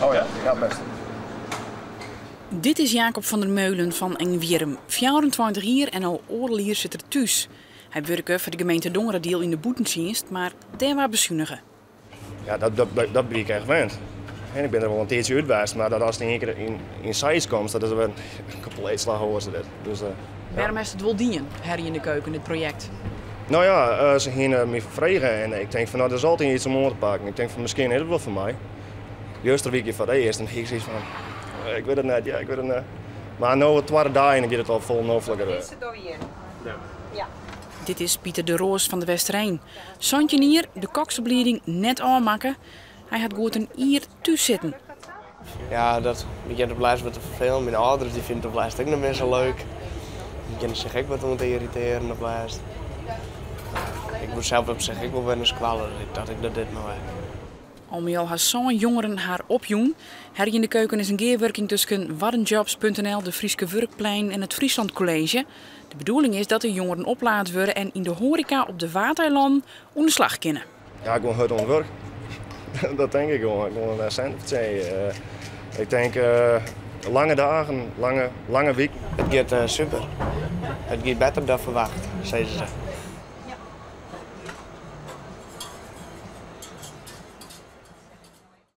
Oh ja, ja bêst. Dit is Jacob van der Meulen fan Engwierrum. 24 jier en al oardel jier sit er thús. Hy wurke foar de gemeente Dongeradiel yn de bûtentsjinst, mar dêr waard besunige. Ja, dat, dat, dat bin ik echt wend. En ik bin der wol in tiidsje út west, mar dat ast yn ien kear yn seis komst, dat is wer in kompleet slach oars. Dit. Dus, ja. Wêrom hast it wol dien, Herrie in de Keuken, dit projekt? No ja, se hiene my frege en ik tink fan, no, der is altyd iets om oan te pakken. Ik tink fan, miskien is it wol foar my. Juster wie ik foar it earst en hie ik soiets fan, ik wit it net, ja, ik wit it net. Mar no, de twadde dei en dan giet it al folle nofliker. Is it alweer? Ja. Ja. Dit is Pieter de Roos fan de Westereen. 17 jier, de koksoplieding net ôfmakke. Hy hat goed in jier thús sitten. Ja, dat begjint op lêst wat te ferfelen. Myn âlders dy fine it op lêst ek net mear sa leuk. Dy begjinne sich ek wat oan te yrritearjen op lêst. Ik woe sels op sich ek wol wer nei skoalle, dus ik tocht ik doch dit mar wer. Al mei al ha sân jongeren har opjûn. Herrie in de Keuken is in gearwurking tusken Waddenjobs.nl, de Fryske Wurkplein en it Friesland College. De bedoeling is dat de jongeren oplaat wurde en yn de hoareka op de Waadeilannen oan de slach kinne. Ja, gewoan hurd oan it wurk. Dat tink ik gewoan. Gewoan sinten fertsjinje. Ik tink lange dagen, lange, lange wiken. It giet super. It giet better dan ferwachte, sizze se.